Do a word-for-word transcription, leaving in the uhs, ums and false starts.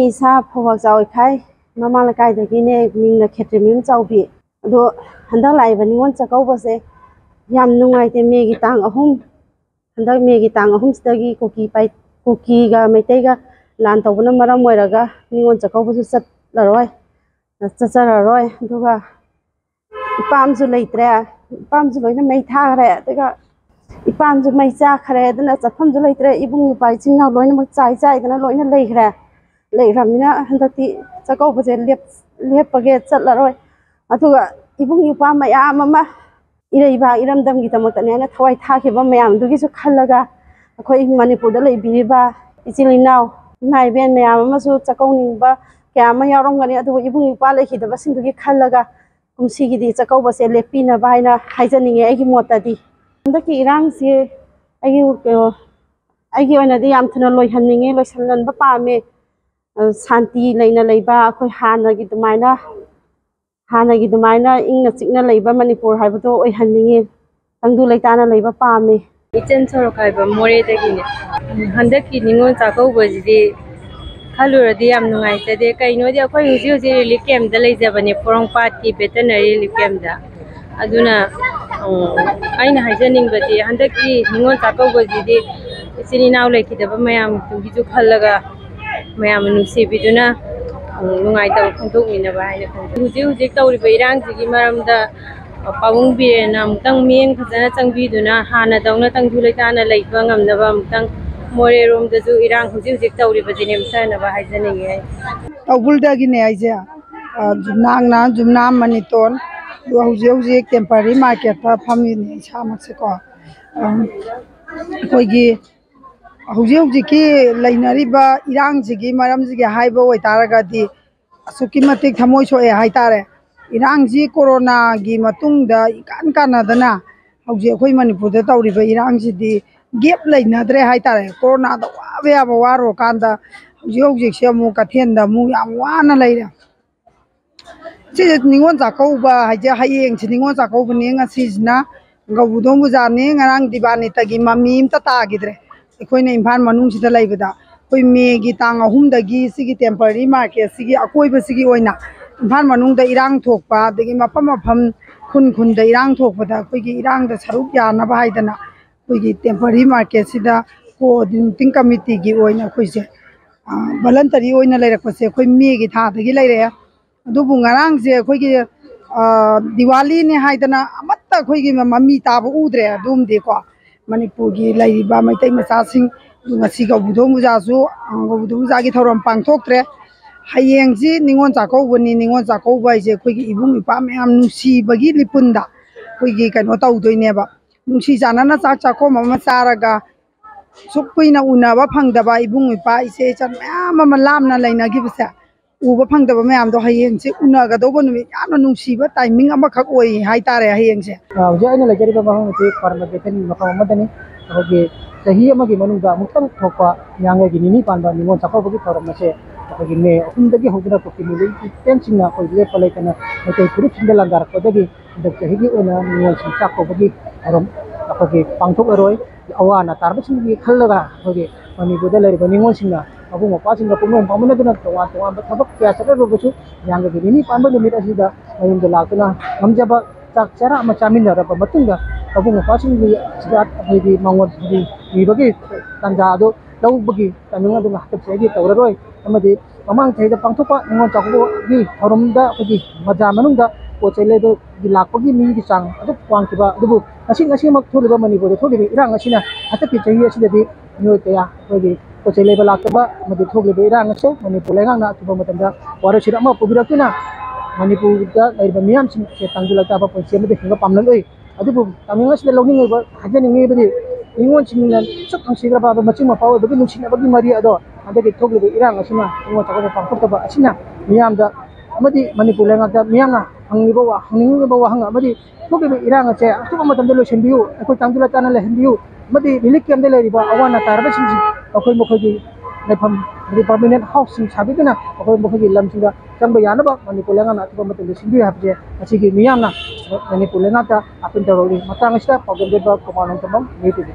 ꯏꯁꯥ ꯐꯧꯕꯥꯛ ꯆꯥꯎꯏꯈꯥꯏ, ꯃꯃꯥꯡ ꯂꯩꯀꯥꯏꯗꯒꯤꯅꯦ, ꯃꯤꯡꯅ ꯈꯦꯇ꯭ꯔꯤꯃꯌꯨꯝ ꯆꯥꯎꯕꯤ꯫ ꯑꯗꯣ ꯍꯟꯗꯛ ꯂꯥꯛꯏꯕ ꯅꯤꯉꯣꯜ ꯆꯥꯛꯀꯧꯕꯁꯦ ꯌꯥꯝ ꯅꯨꯡꯉꯥꯏꯇꯦ꯫ ꯃꯦꯒꯤ ꯇꯥꯡ ꯑꯍꯨꯝ, ꯍꯟꯗꯛ ꯃꯦꯒꯤ ꯇꯥꯡ ꯑꯍꯨꯝꯁꯤꯗꯒꯤ ꯀꯨꯀꯤ ꯄꯥꯏ-, ꯀꯨꯀꯤꯒ ꯃꯩꯇꯩꯒ ꯂꯥꯟ ꯇꯧꯕꯅ ꯃꯔꯝ ꯑꯣꯏꯔꯒ ꯅꯤꯉꯣꯜ ꯆꯥꯛꯀꯧꯕꯁꯨ ꯆꯠꯂꯔꯣꯏ, ꯆꯠꯆꯔꯔꯣꯏ꯫ ꯑꯗꯨꯒ ꯏꯄꯥꯝꯁꯨ ꯂꯩꯇ꯭ꯔꯦ, ꯏꯄꯥꯝꯁꯨ ꯂꯣꯏꯅ ꯃꯩ ꯊꯥꯈ꯭ꯔꯦ꯫ ꯑꯗꯨꯒ ꯏꯄꯥꯝꯁꯨ ꯃꯩ ꯆꯥꯈ꯭ꯔꯦ, ꯑꯗꯨꯅ ꯆꯠꯐꯝꯁꯨ ꯂꯩꯇ꯭ꯔꯦ꯫ ꯏꯕꯨꯡ ꯏꯄ꯭ꯋꯥ ꯏꯆꯤꯟ ꯏꯅꯥꯎ ꯂꯣꯏꯅꯃꯛ ꯆꯥꯏ ꯆꯥꯏꯗꯅ ꯂꯣꯏꯅ ꯂꯩꯈ꯭ꯔꯦ꯫ ꯂꯩꯈ꯭ꯔꯕꯅꯤꯅ ꯍꯟꯗꯛꯇꯤ ꯆꯥꯛꯀꯧꯕꯁꯦ ꯂꯦꯞ-, ꯂꯦꯞꯄꯒꯦ, ꯆꯠꯂꯔꯣꯏ꯫ ꯑꯗꯨꯒ ꯏꯕꯨꯡ ꯏꯄ꯭ꯋꯥ ꯃꯌꯥꯝ ꯑꯃ ꯏꯔꯩꯕꯥꯛ ꯏꯔꯝꯗꯝꯒꯤꯗꯃꯛꯇꯅꯦ ꯍꯥꯏꯅ ꯊꯋꯥꯏ ꯊꯥꯈꯤꯕ ꯃꯌꯥꯝꯗꯨꯒꯤꯁꯨ ꯈꯜꯂꯒ, ꯑꯩꯈꯣꯏ ꯃꯅꯤꯄꯨꯔꯗ ꯂꯩꯕꯤꯔꯤꯕ ꯏꯆꯤꯜ ꯏꯅꯥꯎ, ꯏꯃꯥ ꯏꯕꯦꯟ ꯃꯌꯥꯝ ꯑꯃꯁꯨ ꯆꯥꯛꯀꯧꯅꯤꯡꯕ ꯀꯌꯥ ꯑꯃ ꯌꯥꯎꯔꯝꯒꯅꯤ꯫ ꯑꯗꯨꯕꯨ ꯏꯕꯨꯡ ꯏꯄ꯭ꯋꯥ ꯂꯩꯈꯤꯗꯕꯁꯤꯡꯗꯨꯒꯤ ꯈꯜꯂꯒ ꯀꯨꯝꯁꯤꯒꯤꯗꯤ ꯆꯥꯛꯀꯧꯕꯁꯦ ꯂꯦꯞꯄꯤꯅꯕ ꯍꯥꯏꯅ ꯍꯥꯏꯖꯅꯤꯡꯉꯦ ꯑꯩꯒꯤ ꯃꯣꯠꯇꯗꯤ꯫ ꯍꯟꯗꯛꯀꯤ ꯏꯔꯥꯡꯁꯤ ꯑꯩꯒꯤ, ꯀꯩꯅꯣ, ꯑꯩꯒꯤ ꯑꯣꯏꯅꯗꯤ ꯌꯥꯝ ꯊꯨꯅ ꯂꯣꯏꯍꯟꯅꯤꯡꯉꯦ, ꯂꯣꯏꯁꯤꯟꯍꯟꯕ ꯄꯥꯝꯃꯦ꯫ ꯑ, ꯁꯥꯟꯇꯤ ꯂꯩꯅ ꯂꯩꯕ, ꯑꯩꯈꯣꯏ ꯍꯥꯟꯅꯒꯤ ꯑꯗꯨꯃꯥꯏꯅ, ꯍꯥꯟꯅꯒꯤ ꯑꯗꯨꯃꯥꯏꯅ ꯏꯪꯅ ꯆꯤꯛꯅ ꯂꯩꯕ ꯃꯅꯤꯄꯨꯔ ꯍꯥꯏꯕꯗꯣ ꯑꯣꯏꯍꯟꯅꯤꯡꯉꯦ꯫ ꯇꯪꯗꯨ ꯂꯩꯇꯥꯅ ꯂꯩꯕ ꯄꯥꯝꯃꯦ꯫ ꯏꯆꯟ ꯁꯣꯔꯣꯛꯈꯥꯏꯕ ꯃꯣꯔꯦꯗꯒꯤꯅꯦ꯫ ꯍꯟꯗꯛꯀꯤ ꯅꯤꯉꯣꯜ ꯆꯥꯛꯀꯧꯕꯁꯤꯗꯤ ꯈꯜꯂꯨꯔꯗꯤ ꯌꯥꯝ ꯅꯨꯡꯉꯥꯏꯖꯗꯦ꯫ ꯀꯩꯅꯣꯗꯤ ꯑꯩꯈꯣꯏ ꯍꯧꯖꯤꯛ ꯍꯧꯖꯤꯛ ꯔꯤꯂꯤꯐ ꯀꯦꯝꯞꯇ ꯂꯩꯖꯕꯅꯦ, ꯄꯣꯔꯣꯝꯄꯥꯠꯀꯤ ꯚꯦꯇꯅꯔꯤ ꯔꯤꯂꯤꯐ ꯀꯦꯝꯞꯇ꯫ ꯑꯗꯨꯅ, ꯎꯝ, ꯑꯩꯅ ꯍꯥꯏꯖꯅꯤꯡꯕꯗꯤ ꯍꯟꯗꯛꯀꯤ ꯅꯤꯉꯣꯜ ꯆꯥꯛꯀꯧꯕꯁꯤꯗꯤ ꯏꯆꯤꯟ ꯏꯅꯥꯎ ꯂꯩꯈꯤꯗꯕ ꯃꯌꯥꯝꯗꯨꯒꯤꯁꯨ ꯈꯜꯂꯒ ꯃꯌꯥꯝꯅ ꯅꯨꯡꯁꯤꯕꯤꯗꯨꯅ, ꯎꯝ, ꯅꯨꯡꯉꯥꯏꯇꯕ ꯐꯣꯡꯗꯣꯛꯃꯤꯟꯅꯕ ꯍꯥꯏꯅ ꯈꯟꯖꯩ꯫ ꯍꯧꯖꯤꯛ ꯍꯧꯖꯤꯛ ꯇꯧꯔꯤꯕ ꯏꯔꯥꯡꯁꯤꯒꯤ ꯃꯔꯝꯗ ꯄꯥꯕꯨꯡ ꯕꯤꯔꯦꯟꯅ ꯑꯃꯨꯛꯇꯪ ꯃꯤꯠꯌꯦꯡ ꯐꯖꯅ ꯆꯪꯕꯤꯗꯨꯅ ꯍꯥꯟꯅꯗꯧꯅ ꯇꯪꯗꯨ ꯂꯩꯇꯥꯅ ꯂꯩꯕ ꯉꯝꯅꯕ ꯑꯃꯨꯛꯇꯪ ꯃꯣꯔꯦꯔꯣꯝꯗꯁꯨ ꯏꯔꯥꯡ ꯍꯧꯖꯤꯛ ꯍꯧꯖꯤꯛ ꯇꯧꯔꯤꯕꯁꯤ ꯅꯦꯝꯊꯅꯕ ꯍꯥꯏꯖꯅꯤꯡꯉꯤ ꯑꯩ꯫ ꯇꯧꯕꯨꯜꯗꯒꯤꯅꯦ ꯑꯩꯁꯦ꯫ ꯑ, ꯌꯨꯝꯅꯥꯛꯅ ꯌꯨꯝꯅꯥꯝ ꯃꯅꯤꯇꯣꯟ꯫ ꯑꯗꯣ ꯍꯧꯖꯤꯛ ꯍꯧꯖꯤꯛ ꯇꯦꯝꯄꯔꯔꯤ ꯃꯥꯔꯀꯦꯠꯇ ꯐꯝꯃꯤꯅꯦ ꯏꯁꯥꯃꯛꯁꯦꯀꯣ꯫ ꯑꯝ, ꯑꯩꯈꯣꯏꯒꯤ ꯍꯧꯖꯤꯛ ꯍꯧꯖꯤꯛꯀꯤ ꯂꯩꯅꯔꯤꯕ ꯏꯔꯥꯡꯁꯤꯒꯤ ꯃꯔꯝꯁꯤꯒꯤ ꯍꯥꯏꯕ ꯑꯣꯏꯇꯥꯔꯒꯗꯤ ꯑꯁꯨꯛꯀꯤ ꯃꯇꯤꯛ ꯊꯃꯣꯏ ꯁꯣꯛꯑꯦ ꯍꯥꯏꯇꯥꯔꯦ꯫ ꯏꯔꯥꯡꯁꯤ ꯀꯣꯔꯣꯅꯥꯒꯤ ꯃꯇꯨꯡꯗ ꯏꯀꯥꯟ ꯀꯥꯟꯅꯗꯅ ꯍꯧꯖꯤꯛ ꯑꯩꯈꯣꯏ ꯃꯅꯤꯄꯨꯔꯗ ꯇꯧꯔꯤꯕ ꯏꯔꯥꯡꯁꯤꯗꯤ ꯒꯦꯞ ꯂꯩꯅꯗ꯭ꯔꯦ ꯍꯥꯏꯇꯥꯔꯦ꯫ ꯀꯣꯔꯣꯅꯥꯗ ꯋꯥꯕ ꯌꯥꯕ ꯋꯥꯔꯨꯔꯀꯥꯟꯗ ꯍꯧꯖꯤꯛ ꯍꯧꯖꯤꯛꯁꯦ ꯑꯃꯨꯛ ꯀꯩꯊꯦꯜꯗ ꯑꯃꯨꯛ ꯌꯥꯝ ꯋꯥꯅ ꯂꯩꯔꯦ꯫ ꯁꯤꯁꯦ ꯅꯤꯉꯣꯜ ꯆꯥꯛꯀꯧꯕ ꯍꯥꯏꯁꯦ ꯍꯌꯦꯡꯁꯦ ꯅꯤꯉꯣꯜ ꯆꯥꯛꯀꯧꯕꯅꯦ, ꯉꯁꯤꯁꯤꯅ ꯒꯧꯕꯨꯗꯣꯟ ꯄꯨꯖꯥꯅꯦ, ꯉꯔꯥꯡ ꯗꯤꯕꯥꯅꯤꯇꯒꯤ ꯃꯃꯤ ꯑꯝꯇ ꯇꯥꯈꯤꯗ꯭ꯔꯦ꯫ ꯑꯩꯈꯣꯏꯅ ꯏꯝꯐꯥꯜ ꯃꯅꯨꯡꯁꯤꯗ ꯂꯩꯕꯗ ꯑꯩꯈꯣꯏ ꯃꯦꯒꯤ ꯇꯥꯡ ꯑꯍꯨꯝꯗꯒꯤ ꯁꯤꯒꯤ temporary market ꯁꯤꯒꯤ ꯑꯀꯣꯏꯕꯁꯤꯒꯤ ꯑꯣꯏꯅ ꯏꯝꯐꯥꯜ ꯃꯅꯨꯡꯗ ꯏꯔꯥꯡ ꯊꯣꯛꯄ, ꯑꯗꯒꯤ ꯃꯐꯝ ꯃꯐꯝ, ꯈꯨꯟ ꯈꯨꯟꯗ ꯏꯔꯥꯡ ꯊꯣꯛꯄꯗ ꯑꯩꯈꯣꯏꯒꯤ ꯏꯔꯥꯡꯗ ꯁꯔꯨꯛ ꯌꯥꯅꯕ ꯍꯥꯏꯗꯅ ꯑꯩꯈꯣꯏꯒꯤ temporary market ꯁꯤꯗ coordinating committee ꯒꯤ ꯑꯣꯏꯅ ꯑꯩꯈꯣꯏꯁꯦ, ꯑ, voluntary ꯑꯣꯏꯅ ꯂꯩꯔꯛꯄꯁꯦ ꯑꯩꯈꯣꯏ ꯃꯦꯒꯤ ꯊꯥꯗꯒꯤ ꯂꯩꯔꯛꯑꯦ꯫ ꯑꯗꯨꯕꯨ ꯉꯔꯥꯡꯁꯦ ꯑꯩꯈꯣꯏꯒꯤ, ꯑ, ꯗꯤꯋꯥꯂꯤꯅꯦ ꯍꯥꯏꯗꯅ ꯑꯃꯠꯇ ꯑꯩꯈꯣꯏꯒꯤ ꯃꯃꯤ ꯇꯥꯕ ꯎꯗ꯭ꯔꯦ꯫ ꯑꯗꯨꯝꯗꯤꯀꯣ, ꯃꯅꯤꯄꯨꯔꯒꯤ ꯂꯩꯔꯤꯕ ꯃꯩꯇꯩ ꯃꯆꯥꯁꯤꯡ, ꯑꯗꯨ ꯉꯁꯤ ꯀꯧꯕꯨꯗꯣꯝ ꯄꯨꯖꯥꯁꯨ, ꯑ, ꯀꯧꯕꯨꯗꯣꯝ ꯄꯨꯖꯥꯒꯤ ꯊꯧꯔꯝ ꯄꯥꯡꯊꯣꯛꯇ꯭ꯔꯦ꯫ ꯍꯌꯦꯡꯁꯤ ꯅꯤꯉꯣꯜ ꯆꯥꯛꯀꯧꯕꯅꯤ꯫ ꯅꯤꯉꯣꯜ ꯆꯥꯛꯀꯧꯕ ꯍꯥꯏꯁꯦ ꯑꯩꯈꯣꯏꯒꯤ ꯏꯕꯨꯡ ꯏꯄ꯭ꯋꯥ ꯃꯌꯥꯝ ꯅꯨꯡꯁꯤꯕꯒꯤ ꯂꯤꯄꯨꯟꯗ ꯑꯩꯈꯣꯏꯒꯤ ꯀꯩꯅꯣ ꯇꯧꯗꯣꯏꯅꯦꯕ꯫ ꯅꯨꯡꯁꯤ ꯆꯥꯟꯅꯅ ꯆꯥꯛ ꯆꯥꯛꯈꯣꯝ ꯑꯃ ꯆꯥꯔꯒ, ꯁꯨꯛ ꯀꯨꯏꯅ ꯎꯅꯕ ꯐꯪꯗꯕ ꯏꯕꯨꯡ ꯏꯄ꯭ꯋꯥ, ꯏꯆꯦ ꯏꯆꯟ ꯃꯌꯥꯝ ꯑꯃ ꯂꯥꯞꯅ ꯂꯩꯅꯈꯤꯕꯁꯦ, ꯎꯕ ꯐꯪꯗꯕ ꯃꯌꯥꯝꯗꯣ ꯍꯌꯦꯡꯁꯦ ꯎꯅꯒꯗꯧꯕ ꯅꯨꯃꯤꯠ, ꯌꯥꯝꯅ ꯅꯨꯡꯁꯤꯕ timing ꯑꯃꯈꯛ ꯑꯣꯏ ꯍꯥꯏꯇꯥꯔꯦ ꯍꯌꯦꯡꯁꯦ꯫ ꯑ, ꯍꯧꯖꯤꯛ ꯑꯩꯅ ꯂꯩꯖꯔꯤꯕ ꯃꯐꯝ ꯑꯁꯤ ꯀ꯭ꯋꯥꯔꯃ ꯀꯩꯊꯦꯜ ꯃꯐꯝ ꯑꯃꯗꯅꯤ꯫ ꯑꯩꯈꯣꯏꯒꯤ ꯆꯍꯤ ꯑꯃꯒꯤ ꯃꯅꯨꯡꯗ ꯑꯃꯨꯛꯇꯪ ꯊꯣꯛꯄ ꯍꯤꯌꯥꯡꯒꯩꯒꯤ ꯅꯤꯅꯤ ꯄꯥꯟꯕ ꯅꯤꯉꯣꯜ ꯆꯥꯛꯀꯧꯕꯒꯤ ꯊꯧꯔꯝ ꯑꯁꯦ ꯑꯩꯈꯣꯏꯒꯤ ꯃꯦ ꯑꯍꯨꯝꯗꯒꯤ ꯍꯧꯗꯨꯅ ꯀꯨꯀꯤ ꯃꯤꯂꯤꯇꯦꯟꯁꯤꯡꯅ ꯑꯩꯈꯣꯏ ꯂꯦꯞꯄ ꯂꯩꯇꯅ ꯃꯩꯇꯩ ꯐꯨꯔꯨꯞꯁꯤꯡꯗ ꯂꯥꯟꯗꯥꯔꯛꯄꯗꯒꯤ ꯍꯟꯗꯛ ꯆꯍꯤꯒꯤ ꯑꯣꯏꯅ ꯅꯤꯉꯣꯜꯁꯤꯡ ꯆꯥꯛꯀꯧꯕꯒꯤ ꯊꯧꯔꯝ ꯑꯩꯈꯣꯏꯒꯤ ꯄꯥꯡꯊꯣꯛꯂꯔꯣꯏ꯫ ꯑꯋꯥ ꯑꯅꯥ ꯇꯥꯔꯕꯁꯤꯡꯒꯤ ꯈꯜꯂꯒ ꯑꯩꯈꯣꯏꯒꯤ ꯃꯅꯤꯄꯨꯔꯗ ꯂꯩꯔꯤꯕ ꯅꯤꯉꯣꯜꯁꯤꯡꯅ ꯃꯕꯨꯡ ꯃꯧꯄ꯭ꯋꯥꯁꯤꯡꯒ ꯄꯨꯛꯅꯤꯡ ꯐꯥꯎꯅꯗꯨꯅ ꯇꯣꯉꯥꯟ ꯇꯣꯉꯥꯟꯕ ꯊꯕꯛ ꯀꯌꯥ ꯆꯠꯅꯔꯨꯔꯕꯁꯨ ꯍꯤꯌꯥꯡꯒꯩꯒꯤ ꯅꯤꯅꯤ ꯄꯥꯟꯕ ꯅꯨꯃꯤꯠ ꯑꯁꯤꯗ ꯃꯌꯨꯝꯗ ꯂꯥꯛꯇꯨꯅ ꯉꯝꯖꯕ ꯆꯥꯛ ꯆꯔꯥ ꯑꯃ ꯆꯥꯃꯤꯟꯅꯔꯕ ꯃꯇꯨꯡꯗ ꯃꯕꯨꯡ ꯃꯧꯄ꯭ꯋꯥꯁꯤꯡꯒꯤ ꯁꯤꯗ ꯑꯩꯈꯣꯏꯒꯤ ꯃꯉꯣꯟ ꯍꯥꯏꯗꯤ ꯄꯤꯕꯒꯤ ꯇꯥꯟꯖꯥ ꯑꯗꯨ ꯂꯧꯕꯒꯤ timing ꯑꯗꯨ ꯍꯟꯗꯛ ꯆꯍꯤꯗꯤ ꯇꯧꯔꯔꯣꯏ꯫ ꯑꯃꯗꯤ ꯃꯃꯥꯡ ꯆꯍꯤꯗ ꯄꯥꯡꯊꯣꯛꯄ ꯅꯤꯉꯣꯜ ꯆꯥꯛꯀꯧꯕꯒꯤ ꯊꯧꯔꯝꯗ ꯑꯩꯈꯣꯏꯒꯤ ꯕꯖꯥꯔ ꯃꯅꯨꯡꯗ ꯄꯣꯠ ꯆꯩ ꯂꯩꯕꯒꯤ ꯂꯥꯛꯄꯒꯤ ꯃꯤꯒꯤ ꯆꯥꯡ ꯑꯗꯨꯛ ꯋꯥꯡꯈꯤꯕ ꯑꯗꯨꯕꯨ ꯉꯁꯤ ꯉꯁꯤꯃꯛ ꯊꯣꯛꯂꯤꯕ ꯃꯅꯤꯄꯨꯔꯗ ꯊꯣꯛꯂꯤꯕ ꯏꯔꯥꯡ ꯑꯁꯤꯅ ꯍꯟꯗꯛꯀꯤ ꯆꯍꯤ ꯑꯁꯤꯗꯗꯤ ꯃꯤꯑꯣꯏ ꯀꯌꯥ ꯑꯩꯈꯣꯏꯒꯤ ꯄꯣꯠ ꯆꯩ ꯂꯩꯕ ꯂꯥꯛꯇꯕ ꯑꯃꯗꯤ ꯊꯣꯛꯂꯤꯕ ꯏꯔꯥꯡ ꯑꯁꯦ ꯃꯅꯤꯄꯨꯔ ꯂꯩꯉꯥꯛꯅ ꯑꯊꯨꯕ ꯃꯇꯝꯗ ꯋꯥꯔꯣꯏꯁꯤꯟ ꯑꯃ ꯄꯨꯕꯤꯔꯛꯇꯨꯅ ꯃꯅꯤꯄꯨꯔꯗ ꯂꯩꯔꯤꯕ ꯃꯤꯌꯥꯝꯁꯤꯡ ꯑꯁꯦ ꯇꯪꯗꯨ ꯂꯩꯇꯥꯕ ꯄꯨꯟꯁꯤ ꯑꯃꯗ ꯍꯤꯡꯕ ꯄꯥꯝꯂꯛꯂꯣꯏ꯫ ꯑꯗꯨꯕꯨ timing ꯑꯁꯤꯗ ꯂꯧꯅꯤꯡꯉꯤꯕ, ꯍꯥꯏꯖꯅꯤꯡꯉꯤꯕꯗꯤ ꯅꯤꯉꯣꯜꯁꯤꯡꯅ ꯁꯨꯛ ꯅꯨꯡꯁꯤꯈ꯭ꯔꯕ ꯃꯆꯤꯟ ꯃꯄꯥ ꯑꯣꯏꯕꯒꯤ ꯅꯨꯡꯁꯤꯅꯕꯒꯤ ꯃꯔꯤ ꯑꯗꯣ ꯍꯟꯗꯛꯀꯤ ꯊꯣꯛꯂꯤꯕ ꯏꯔꯥꯡ ꯑꯁꯤꯅ ꯅꯤꯉꯣꯜ ꯆꯥꯛꯀꯧꯕ ꯄꯥꯡꯊꯣꯛꯇꯕ ꯑꯁꯤꯅ ꯃꯤꯌꯥꯝꯗ ꯑꯃꯗꯤ ꯃꯅꯤꯄꯨꯔ ꯂꯩꯉꯥꯛꯇ ꯃꯤꯌꯥꯝꯅ ꯍꯪꯂꯤꯕ ꯋꯥ-, ꯍꯪꯅꯤꯡꯂꯤꯕ ꯋꯥꯍꯪ ꯑꯃꯗꯤ ꯊꯣꯛꯂꯤꯕ ꯏꯔꯥꯡ ꯑꯁꯦ ꯑꯊꯨꯕ ꯃꯇꯝꯗ ꯂꯣꯏꯁꯤꯟꯕꯤꯌꯨ, ꯑꯩꯈꯣꯏ ꯇꯪꯗꯨ ꯂꯩꯇꯥꯅ ꯂꯩꯍꯟꯕꯤꯌꯨ, ꯑꯃꯗꯤ relief camp ꯗ ꯂꯩꯔꯤꯕ ꯑꯋꯥ ꯑꯅꯥ ꯇꯥꯔꯕꯁꯤꯡꯁꯤ ꯃꯈꯣꯏ ꯃꯈꯣꯏꯒꯤ ꯂꯩꯐꯝ, ꯍꯥꯏꯗꯤ permanent house ꯁꯤꯡ ꯁꯥꯕꯤꯗꯨꯅ ꯃꯈꯣꯏ ꯃꯈꯣꯏꯒꯤ ꯂꯝꯁꯤꯡꯗ ꯆꯪꯕ ꯌꯥꯅꯕ ꯃꯅꯤꯄꯨꯔ ꯂꯩꯉꯥꯛꯅ ꯑꯊꯨꯕ ꯃꯇꯝꯗ ꯁꯤꯟꯕꯤꯌꯨ ꯍꯥꯏꯕꯁꯦ ꯉꯁꯤꯒꯤ ꯃꯤꯌꯥꯝꯅ ꯃꯅꯤꯄꯨꯔ ꯂꯩꯉꯥꯛꯇ appeal ꯇꯧꯔꯛꯂꯤ꯫ ꯃꯇꯥꯡ ꯑꯁꯤꯗ ꯄꯥꯎꯗꯝꯖꯕ ꯀꯨꯃꯥꯔ ꯅꯣꯡꯊꯣꯝꯕꯝ, ꯅ꯭ꯌꯨ ꯗꯤꯜꯂꯤ꯫